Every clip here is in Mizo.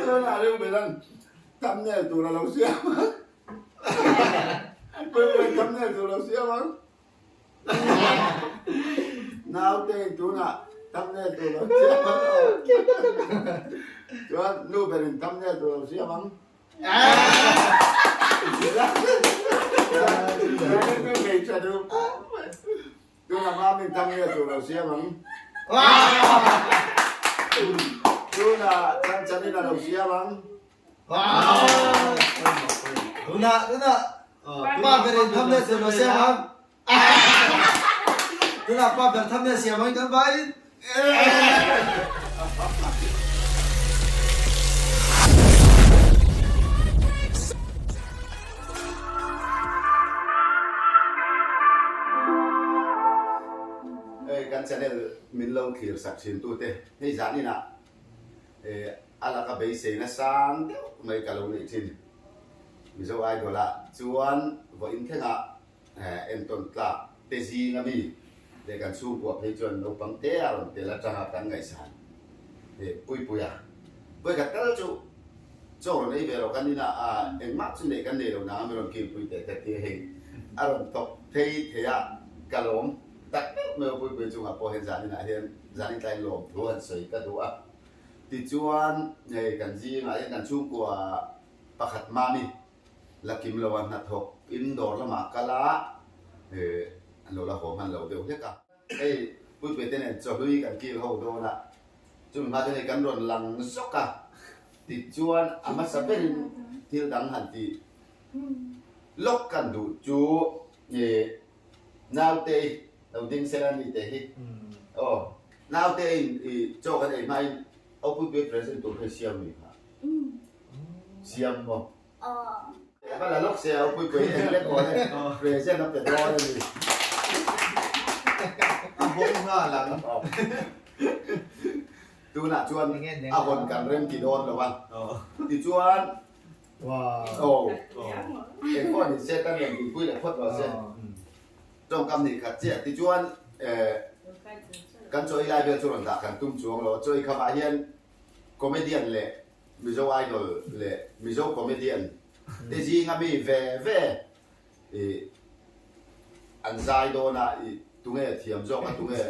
Tunah Reuben-a'n thumbnail tur a lo siam a. Puipuia'n thumbnail tur a lo siam ang. Naute tunah thumbnail tur lo siam ang. Chuan nu berin thumbnail tur lo siam ang. Tunah mamin thumbnail tur lo siam ang. Tunah Chanchanin a lo siam ang. Tunah tunah pa berin thumbnail tur lo siam ang. Tunah pa ber thumbnail siam ang kan vaiin. Hei kan channel min lo thlir sak thin tute hei zan inah A laka beiseina sang deuh mai ka lo neih thin. Mizo Idol ah chuan vawiin thlengah entawn tlak te zing ami leh kan chhungkua phei chuan naupang te a rawn tel atanga kan ngaihsan Puipui a. Vawikhat tal chu chaw rawn ei ve lo kan inah engmah chu neih kan nei lo nang a mi rawn kilpui teh ka ti hei a rawn thawk phei thei a ka lawm tak deuh mai aw Puipui chungah pawh hian zaninah hian zanin tlaiin lawmthu han sawi ka duh a. Tichuan, hei kan zingah hian kan chhungkua pakhat mami la kim lo a, hnathawk in dawr lamah kal a, an lo la haw hman lo deuh hlek a. Hei Puipuite nen chawhlui kan kil ho dawn a, chumi hma chuan hei kan rawn lang zawk a, tichuan a hmasa berin thil dang han tih lawk kan duh chu Naute i lo ding sela ni teh hi. Aw, naute in i chaw kan ei hmain aw Puipuia present tur kha i siam mi kha. Siam maw? A va la lawk se aw Puipuia hi eng lek aw le present a pe dawn a ni. A bawng nghal ang. Tunah chuan a hawn kan rem ti dawn lo a. Tichuan Aw, eng pawh ni se ka rian duhpui leh phawt lo se. Tawngkam nih khat chiah tichuan kan chaw ei lai vel chu rawn dah kan tum chuang lo. Chaw ei khamah hian comedian leh Mizo Idol leh Mizo comedian te zinga mi ve ve i an zai dawn a, i tunge thiam zawk a tunge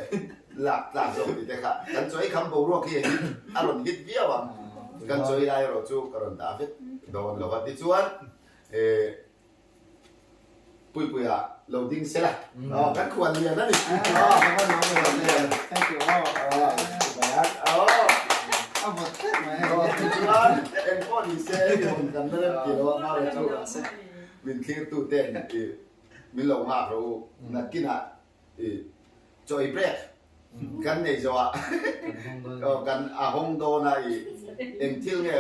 lak tlak zawk tih te kha kan chaw ei kham boruak hi a rawn hit viau ang. Kan chaw ei lai erawh chu ka rawn dah vek dawn lo va. Tichuan Puipuia lo ding sela kan khuan lian a ni. Tichuan engpawh ni se hawn kan la rem ti lo a hmara chu. Min thlirtu ten i min lo nghak rawh u, nakinah i chaw i break kan nei zawh ah kan a hawng dawn a i eng thil nge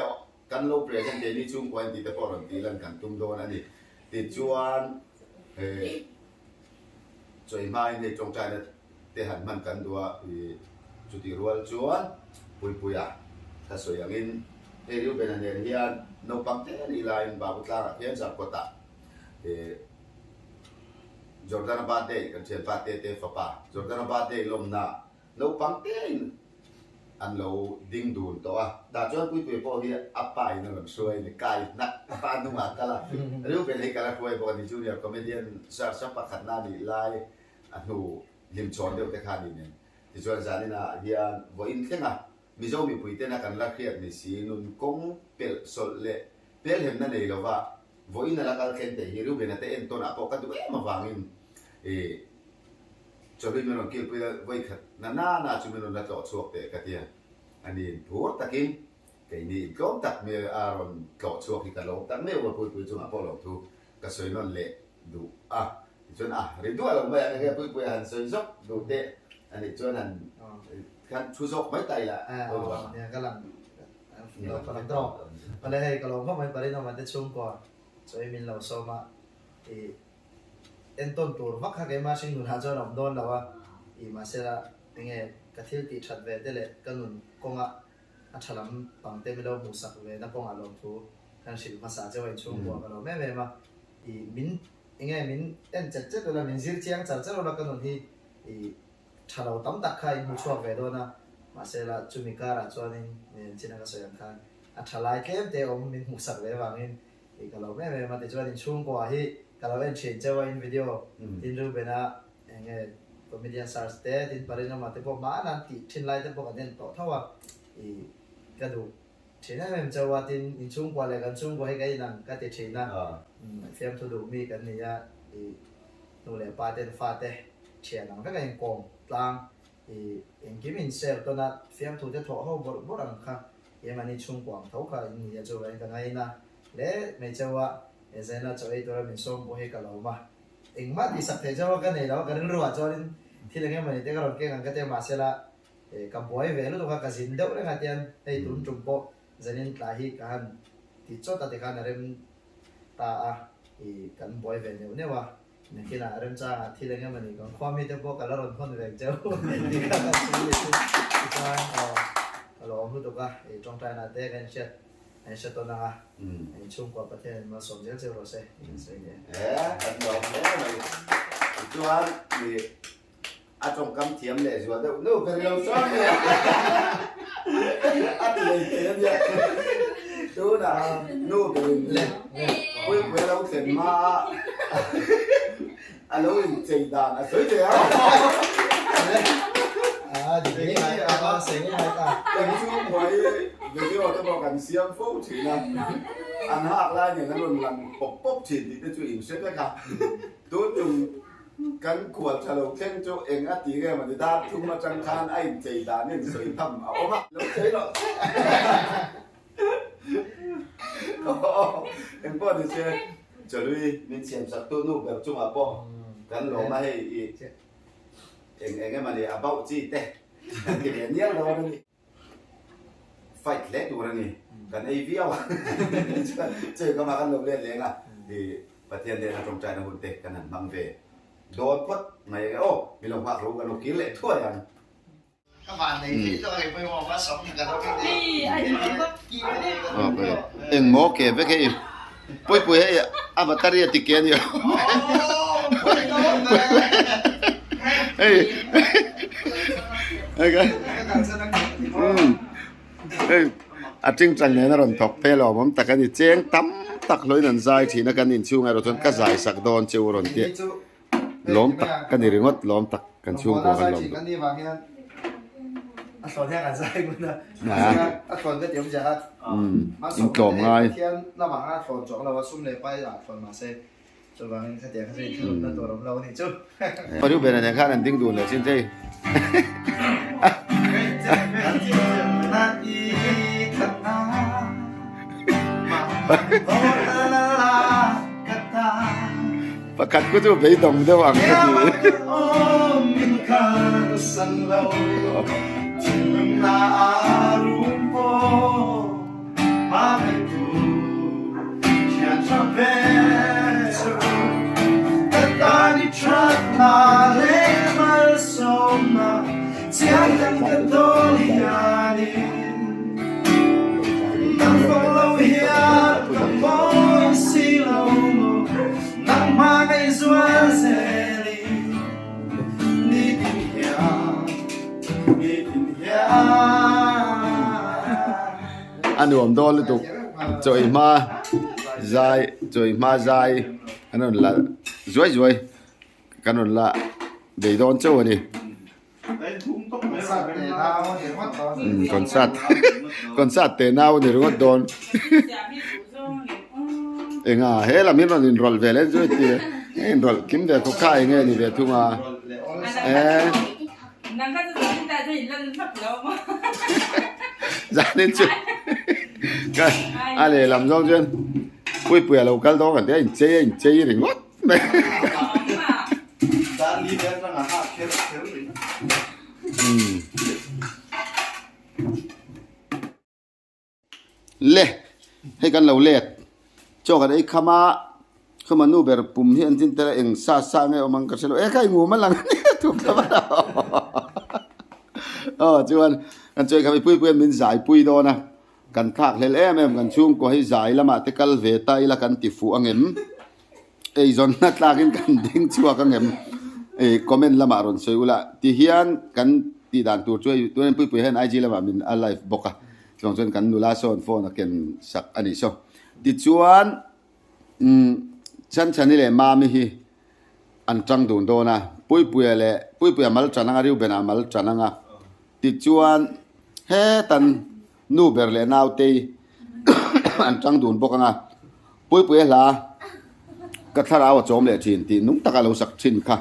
kan lo present keini chhungkua in tih te pawh rawn tih lan kan tum dawn a ni. Tichuan he chaw i hmain hei tawngtaina te han hman kan duh a i chutih rual chuan Puipuia ka sawi angin hei Reuben-a nen hian naupang te nih laiin Babu tlangah khian Zarkawtah ih Jordana birthday kan thianpa Tete fapa Jordana birthday lawmna naupang tein an lo ding dun tawh a tah chuan Puipuia pawh hi a pa in a rawn hruai a ni kai hnak a pa hnungah kal a Reuben hei kal a hruai bawk a ni Junior Comedian search a pakhatna nih lai a hnu hlimchhawn deuh te kha a ni nen. Tichuan zaninah hian vawiin thlenga Mizo mipuitena kan la hriat ni si nun kawng pelh sawlh leh pelhemna nei lova vawiin a la kal thleng thei hi Reuben-a te entawnah pawh ka duh em avangin ih chawhlui min rawn kilpui a, vawikhat na nana chu min rawn la tlawh chhuak teh ka ti a. Ani inphur takin keini intlawm tak mi a rawn tlawh chhuak hi ka lawm tak meuh a, Puipui chungah pawh lawmthu ka sawi nawn leh duh a. Tichuan a ri duah lo mai a, enge Puipuia han sawi zawk duh teh a nih chuan han khan thu zawk mai ta ila aw lo ang. Nia ka lang ka lang tawk. Pale hei ka lawm khawp mai Parinawma te chhungkua chaw i min lo sawm a i entawn tur vak kha keimah hring nunah chuan a awm dawn lo a i mahsela enge ka thil tih that ve te leh ka nun kawnga a tha lam pang te min lo hmuhsak ve na kawngah lawmthu kan hrilh hmasa cheu a inchhungkua ka lawm em em a i min Enge min en chet chet ula, min zir chiang char char ula ka nun hi i tha lo tam tak kha in hmu chhuak ve dawn a, mahse la chumi karah chuanin min en chin a ka sawi ang khan A tha lai tlem te awm min hmuhsak ve vangin i ka lo em em a, tichuan in chhungkua hi ka lo en thin cheu a in video tin Reuben-a eng nge comedian search te tin Parinawma te pawh hmaan an tih thin lai te pawh kan en tawh tho a, i ka duh thin em em cheu a, tin in chhungkua leh kan chhungkua hi ka inang ka ti thin a, fiamthu duh mi kan ni a, i nu leh pa ten fa te thian ang vek a inkawm tlang i engkim in share tawn a, fiamthu te thawh ho bawrh bawrh ang kha. Keimahni chhungkua ang tho kha in ni a chu vangin ka ngaina hle mai cheu a, he Zena chaw ei tura min sawm pawh hi ka lawm a, engmah tihsak theih cheu a ka nei lo a, ka rilru ah chuanin thil eng emawni te ka rawn keng ang ka ti a, mahsela ka buai ve lutuk a, ka zin deuh reng a tian hei tun tum pawh Zenin tlai hi ka han ti chawt a tikhan a rem ta a, ih kan buai ve neuh neuh a. Nakinah remchangah thil eng emawni kan khua mite pawh ka la rawn hawn vek cheu tih kha kan sawi leh chu tichuan aw ka lo awm lutuk a, i tawngtaina te ka inhriat a inhre tawn ang a, inchhungkua Pathian in malsawm zel cheu rawh se tih kan sawi leh e. E, kan lawm hle mai. Tichuan i a tawngkam thiam leh zual deuh nu ber lo chuan nge a ti lei thei a nia. Tunah nu berin Puipui a lo thlen hma a a lo inchei dan a sawi ve a. Kan chhungkua hi video te pawh kan siam fo thin a, an hak lai nen an rawn lang pawp pawp thin tih te chu in hre vek a. Tun tum Kan khual tha lo thleng chu eng a ti nge mawni dar thum atang khan a inchei dan in sawi tham a awm a. Lo chei rawh se. Aw eng pawh ni se Chalui min siam sak tu nu ber chungah pawh kan lawm a hei i eng eng emawni a bauh chi te kan ti ve nial dawn a ni. Fight hle tur a ni. Kan ei viau a chuan chei kamah kan lo let leng a i Pathian lehna tawngtaina hun te kan han hmang ve dawn phawt mai ang e aw mi lo nghak ro kan lo kir leh thuai ang. Ka van nei theih tawh ang pawimawh a sawm ka lo Eng maw ke vek hei Puipui hei a battery a ti ke a ni hei hei a tingtang nen a rawn thawk phei alawm awm tak a ni cheng tam tak hlawin an zai thin a kan inchhung erawh chuan ka zai sak dawn che u rawn tih lawm tak ka ni ringawt lawm tak kan chhungkua kan lawm duh. Intlawm ngai. Reuben-a nen khan an ding dun leh chin chei. Pakhat ku chu beidawng deuh ang ka ti. A nuam dawn lutuk chawi hma zai chawi hma zai an rawn la zuai zuai kan rawn la bei dawn chauh a ni. Concert concert teh nau a ni ringawt dawn enga he lam hi rawn inrawlh ve leh chu heti a inrawlh kim ve khawp kha enge ni ve thung a eh zanin chu ka a lehlam zawng chuan puipuia lo kal dawn kan tia a inchei a inchei ringawt mai. Le hei kan lo let chaw kan ei kham a khuma nu ber pum hi an chin tel a eng sa sa nge awm ang ka hre lo e kha i ngum a lang a nia thup lam a aw chuan kan chaw ei kham i pui pui a min zai pui dawn a kan thlak hlel em em kan chhungkua hi zai lamah te kal ve ta ila kan ti fuh ang em. Eizawnna tlakin kan ding chhuak ang em? Ih comment lamah rawn sawi ula. Tihian kan tih dan tur chu hei tuan Puipui hian IG lamah min a live bawk a. Chuvang chuan kan nula sawn phone a ken sak a nih saw. Tichuan umm Chhanchhani leh Mami hi an tang dun dawn a, Puipuia leh Puipuia mal tan anga Reuben-a mal tan anga tichuan hetan nu ber leh nautei an tang dun bawk anga Puipuia hla ka thlarau a chawm leh thin tih nung taka lo sak thin kha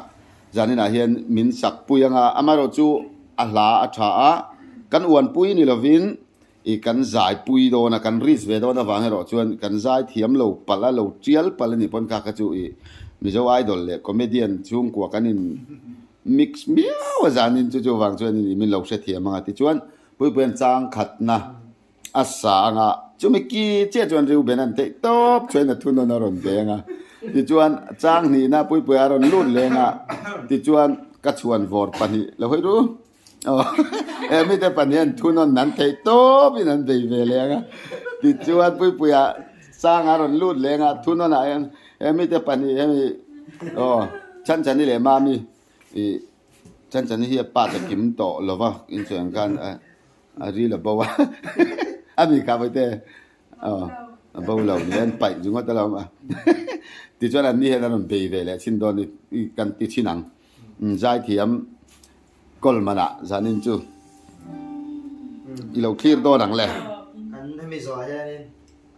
zaninah hian min sak pui anga amaherawhchu a hla a tha a, kan uanpui ni lovin I kan zai pui dawn a, kan risk ve dawn avang erawh chuan kan zai thiam lo palh a, lo tial palh a nih pawn kha kha chu i Mizo Idol leh comedian chhungkua kan in mix miau a zanin chu chuvang chuan in min lo hrethiam ang a tichuan Puipuian chang khatna a sa ang a, chumi ki chiah chuan Reuben an theih tawp chuan a thunawn a rawn veng a, tichuan chang hnihna Puipuia a rawn lut leng a, tichuan ka chhuan vawr pahnih lo hawi ru. He mite pahnih an thunawn an theih tawpin an bei ve leng a, tichuan Puipuia Sanga rawn lut leng a, thunawnah hian he mite pahnih hemi aw Chhanchhani leh Mami ih Chhanchhani hi a pa ta kim tawh lo va insawi ang khan a ril a bo a, a mi kha vaite aw a bo lo ni an paih ringawt alawm a, tichuan an ni hian a rawn bei ve leh chin dawn i kan ti thin ang. Zaithiam Coleman-ah zanin chu i lo thlir dawn ang le. Kan hemi zawhah hianin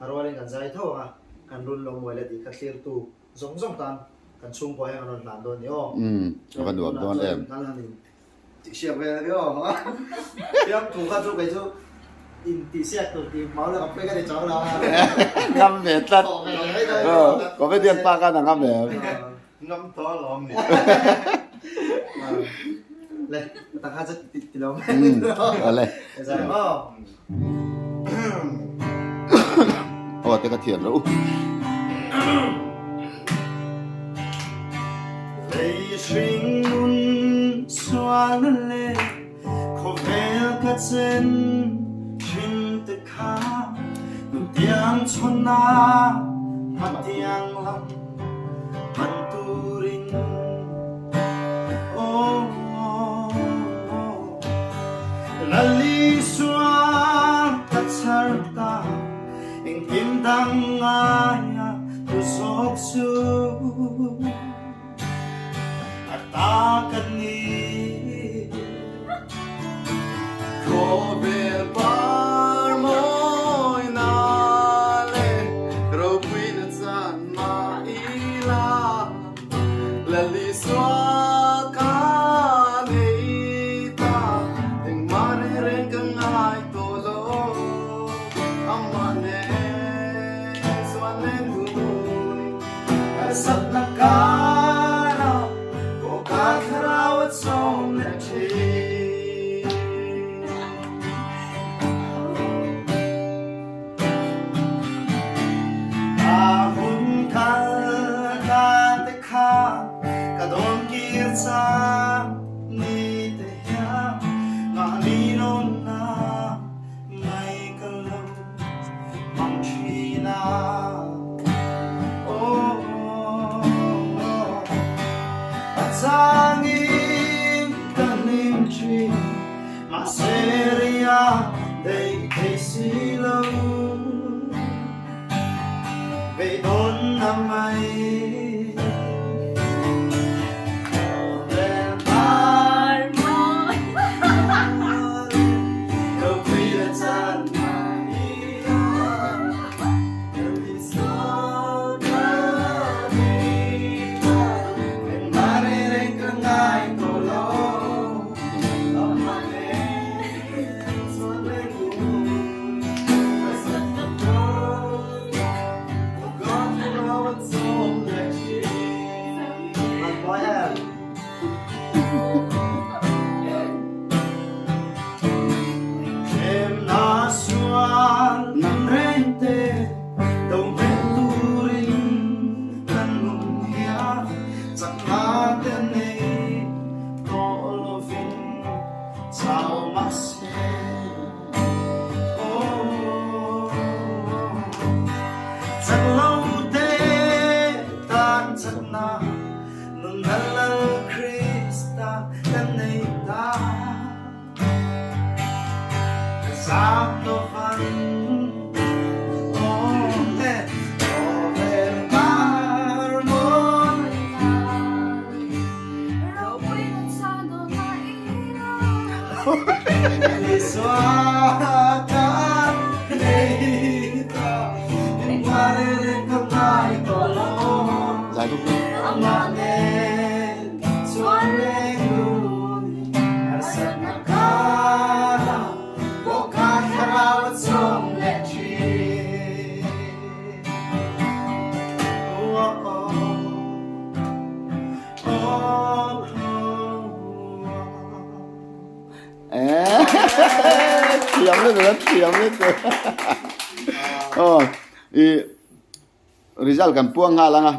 a rualin kan zai tho ang a, kan run lo muai la tih kha thlirtu zawng zawng tan kan chhungkua hian kan rawn hlan dawn ni aw. Umm, a va nuam dawn em. Kan han in tihsiak vel a ni aw. Fiamthu kha chu kei chu in tihsiak tur tih mau la ka pek a ni chang lo a. Ngam ve tlat. Comedian pa khan a ngam em. Ngam tawh alawm ni. Le, tak ha chu ti lo. Ale. Zai maw. Aw te ka thiam lo. Lei hring nun sual na le khawvel ka chen thin te kha nutiang chhawna hmatiang lam pan turin oh Lal Isua ka chhar ta engkim dang ngaia tu zawk chu a ta ka ni. Khawvel par mawina leh ropuina chan mah ila, Lal Isua ka nei ta, engmah reng reng ka ngai tawh lo, amah nen chuan len dunin harsatna karah pawh ka thlarau a chawm leh thin. Ka hun kal dan te kha ka dawn kir chang ni te hian mahni nawnna mai ka lo mang thin a. Oh, a changin ka hlim thin mahse ria daih thei si lo beidawn na mai. thin. Thiam lutuk a thiam lutuk aw i result kan puang nghal ang a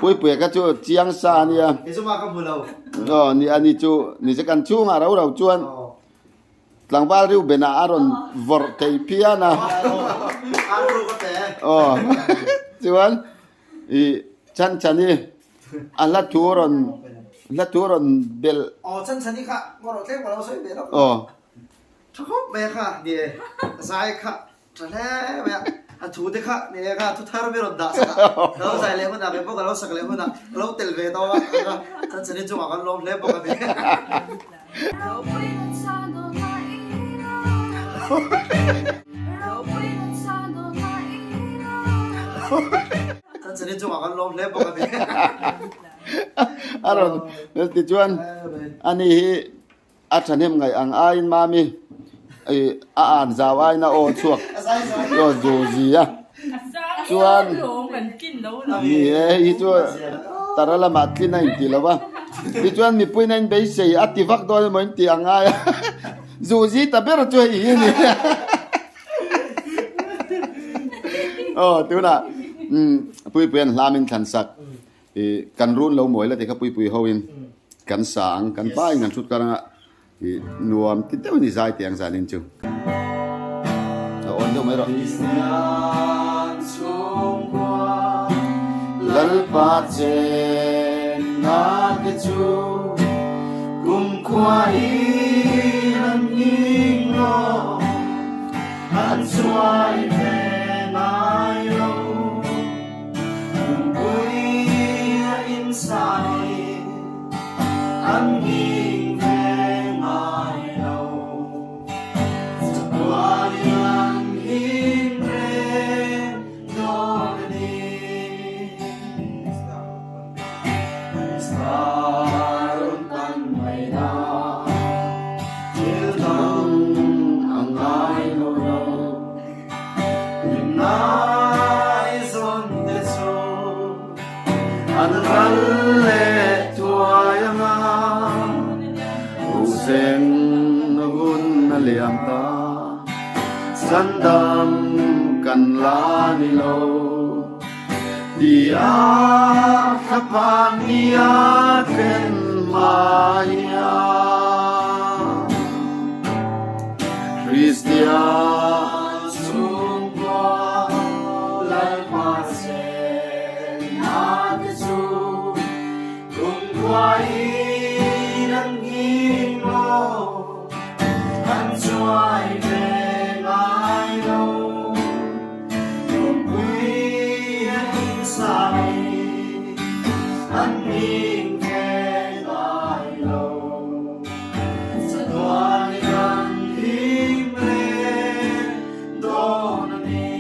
Puipuia kha chu chiang sa a nia aw ni ani chu ni se kan chhungah rau rau chuan Tlangval Reuben-ah a rawn vawrh thei phian a aw chuan I Chanchani a hla thu rawn hla thu rawn belh. Aw Chanchani kha ngaw rawh tlem ka lo sawi ve lawk. Aw. Tha khawp mai a kha ni e zai kha tha hle mai a a thu te kha ni e kha thu thar mi rawn dah sak a ka lo zai leh hunah kei pawh ka lo sak leh hunah ka lo tel ve tawh a Chanchani chungah kan lawm hle bawk a ni. A rawn tichuan ani hi a thahnem ngaih ang aiin mami a an zau aiin a aw chhuak aw zu zi a chuan ni e hi chu tara lamah tlin a inti lo va tichuan mipuiin a inbeisei a ti vak dawn emaw inti ang ai a zu zi ta ber chu hei hi a ni aw tunah umm puipuian hlam in thlan sak Ih kan run lo mawi la ti kha puipui ho in kan sa ang kan pa in kan hrut kar anga ih nuam ti deuh in i zai teh ang zan in chu a awn deuh mai rawh. Lalpa chenna te chu kumkhua in an nghing lo an chuai ve ngai lo. An ral leh tuai anga Huseng hun a liam ta Chandam kan la ni lo Ti a thlaphan ni a thlen mai a Kristian chhungkua Lalpa chenna te chu Kumkhuain an nghing lo, an chuai ve ngai lo. Kumpui an insai, an nghing ve ngai lo. Chatuan i kan him reng dawn a ni.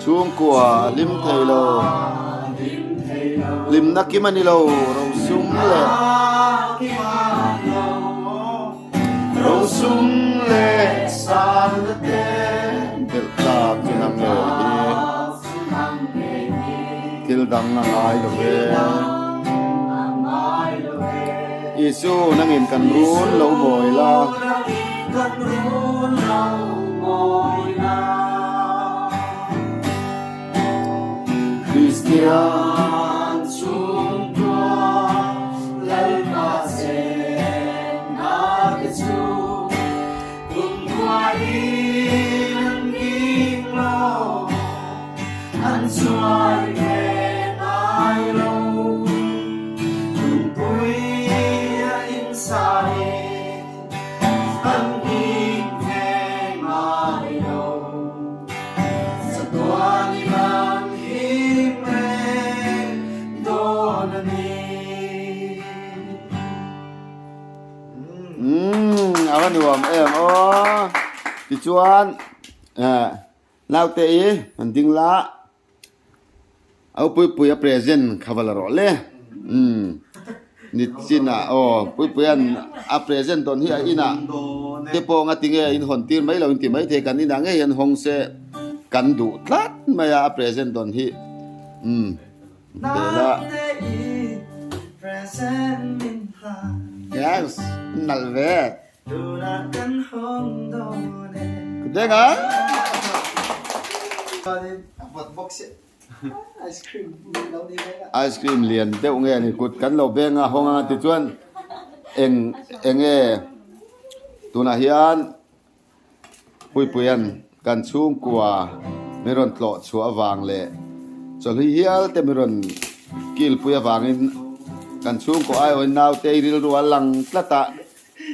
Chhungkua hlim thei lo, hlimna kim a ni lo, rosum leh rosum leh sanna te belh tlak chu nang ngei hi thil dang a ngai lo ve. Isu nangin kan run lo mawi la. Kristian chhungkua Lalpa chenna te chu kumkhuain an nghing lo, an chuai ve ngai lo. Lungpui a insai an nghing ve ngai lo. Chatuan i kan him reng dawn a ni. Umm a va nuam em aw. Tichuan eh naute i han ding la a upui pui a present kha va la rawh le. Umm. Nichinah aw Puipuia'n a present dawn hi a inah te pawh ngatinge a inhawn tir mai lo inti maithei kan inah ngei hian hawng se kan duh tlat mai a a present dawn hi umm bela yes nalh ve Denga Ice cream lian deuh nge ni kut kan lo beng a hawng anga tichuan eng eng nge tunah hian Puipuia'n kan chhungkua min rawn tlawh chhuah avang leh chawlhi hial te min rawn kilpui avangin kan chhungkaw aiawhin naute rilru a lang tlat a.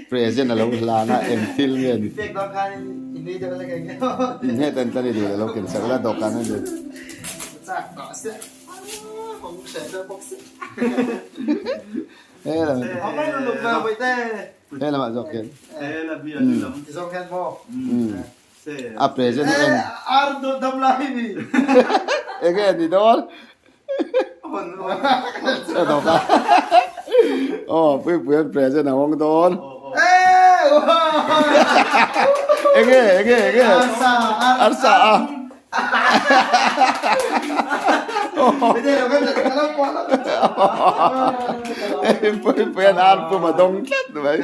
Present a lo hlan a, eng thil nge ni? Inhnet an tlan i duh leh lo ken sak la dawhkan a ni. He lamah zawk hian. A present eng. Enge ni dawn? Aw Puipui an present a hawng dawn. Enge enge enge arsa a. Puipui an ar pum a dawng tlat mai.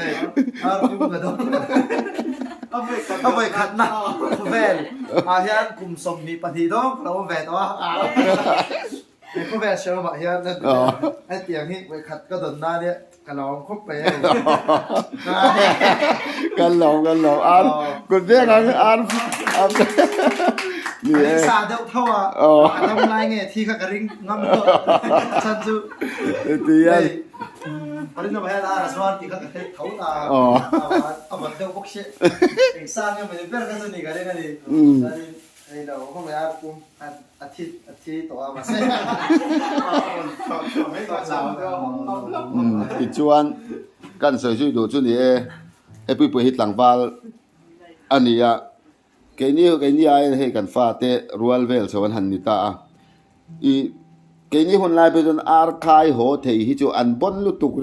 A vawi khatna khawvel ah hian kum 22 dawng ka lo awm ve tawh a. He khawvel hreawmah hian hetiang hi vawi khat ka dawn na nia ka lo awm khawp mai a ni. Kan lo kan lo ar kut vek ang ar ni e. Ka ring sa deuh tho a a dam lai nge thi kha ka ring ngam lo chan chu. Tihian. Tichuan kan sawi zui duh chu ni e, he puipui hi tlangval a ni a, Keini keini aiin hei kan fate rual vel chho an han ni ta a, i keini hun lai pawh chuan ar khai haw thei hi chu an bawn lutuk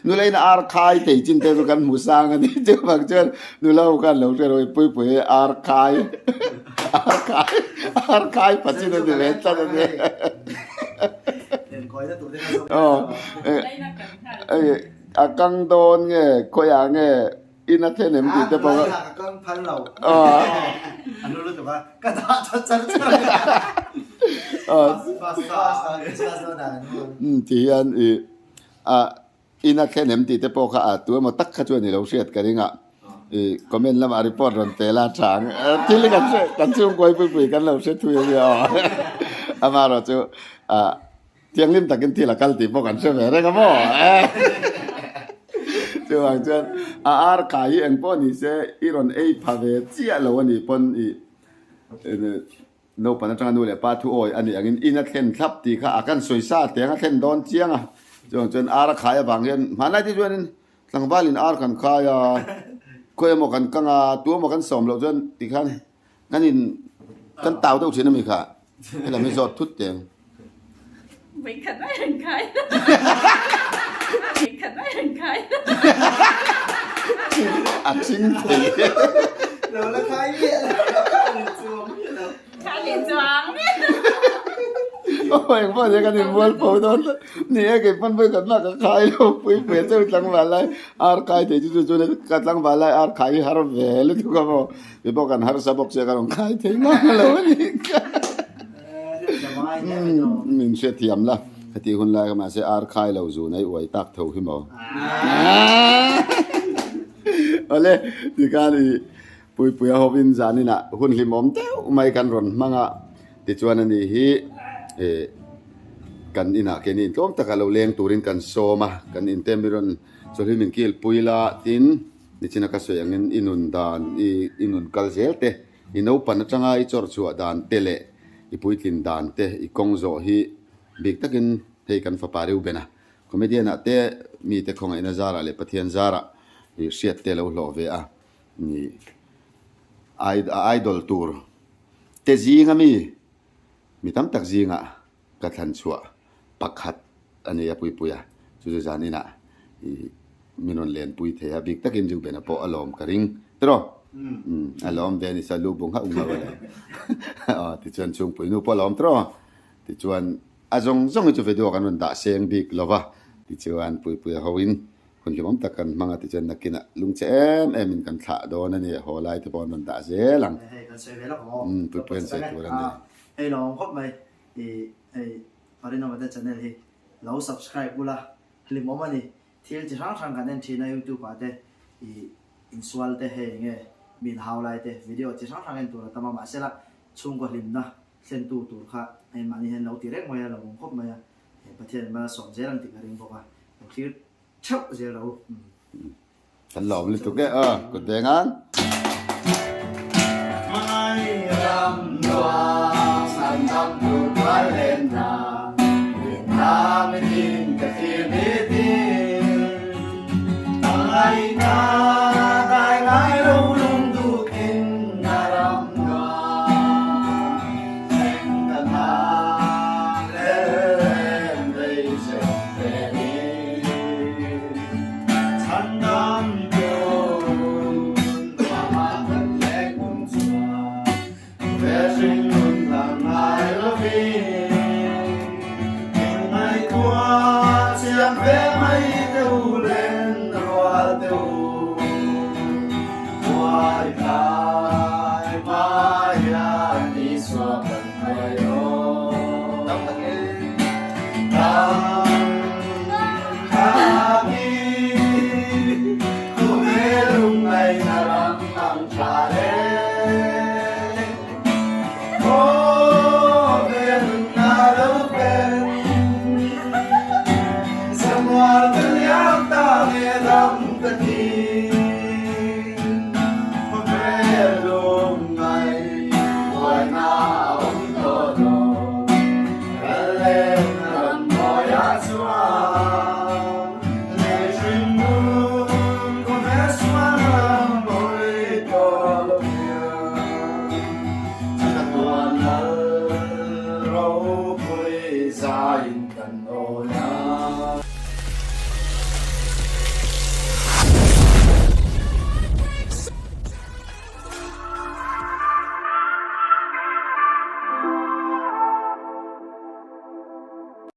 nula in ar khai thei chin te chu kan hmu sang a ni chuvang chuan nula ho khan lo hre rawh i puipui hi ar khai ar khai ar khai pha chin a ni ve tlat a ni aw a kang dawn nge khawiah nge. In a thlen em tih te pawh a. Ka kang phal lo. A lu lutuk a. Ka dah that char char. Um ti hian i a in a thlen em tih te pawh kha a tu emaw tak kha chuan i lo hriat ka ring a. I comment lamah report rawn pe la tha ang. Thil hi kan hre kan chhungkawi pui pui kan lo hre thui a nia aw. Amaherawh chu a Thianghlim takin thil a kal tih pawh kan hre ve reng a maw? Chuvang chuan a ar kai hi eng pawh ni se i rawn ei pha ve chiah lo a nih pawn i naupang atanga nu leh pa thu awi a nih angin in a thlen thlap tih kha a kan sawi sa teng a thlen dawn chiang a. Chuvang chuan ar a khai avang hian hmanlai te chuanin tlangvalin ar kan khai a, khawi emaw kan kang a, tu emaw kan sawm loh chuan tikhan Kan in kan tau deuh thin ami kha helam hi zawt thut teng. Vawikhat mai an khai. Vawikhat mai an khai. A thing thei. Lo la khai miah lo. Kha leh chuang miah lo. Aw engpawh nia kan inbual fo dawn tlat. Ni e kei pawn vawikhat mah ka khai lo pui pui a cheu tlangval lai ar kai thei chu chu chuan ka tlangval lai ar khai hi har ve lutuk a maw. Mi pawh kan harsa bawk sia ka rawn khai thei ngang lo a ni kha. Min hrethiam la heti hun lai kha mahse ar khai lo zun a i uai tak tho hi maw. Awle tikhan i Puipuia hovin zaninah hun hlimawm deuh mai kan rawn hmang a tichuan ani hi kan inah keini intlawm taka lo leng turin kan sawm a kan inte mi rawn chawlhi min kilpui la tin Nichina ka sawi angin i nun dan, i i nun kal zel te, i naupan atanga i chawr chhuah dan te leh i puitlin dan te i kawng zawh hi bik takin hei kan fapa Reuben-a comedian ah te mite khawngaihna zarah leh Pathian zarah i hriat te lo hlawh ve a ni. A idol tur te zinga mi mi tam tak zingah ka thlan chhuah pakhat a ni a Puipuia. Chu chu zaninah i min rawn lenpui thei a, bik takin Reuben-a pawh a lawm ka ring tiraw? Umm a lawm ve a ni sa lu bu nghauh nghauh a lo. Aw tichuan chhungpui nu pawh a lawm tiraw? Tichuan a zawng zawng hi chu video kan rawn dah seng bik lo va, tichuan Puipuia hoin hun hlimawm tak kan hmang a tichuan nakinah lungchhe em em in kan thlah dawn a ni, haw lai te pawh an rawn dah zel ang. Hei kan sawi ve lawk ang aw. Umm Puipuia an sawi tur a ni. Hei lawm khawp mai i hei Parinawmate channel hi lo subscribe ula hlimawm a ni. Thil chi hrang hrang kan en thin a youtube ah te ih insual te hei enge mi inhau lai te video chi hrang hrang en tur a tam a mahsela chhungkaw hlimna thlen tu tur kha hei mahni hian lo ti reng mai a lo awm khawp mai a hei Pathian in mal a sawm zel ang tih ka ring bawk a lo thlir theuh zel ro umm. Kan la awm lutuk e aw kut veng ang.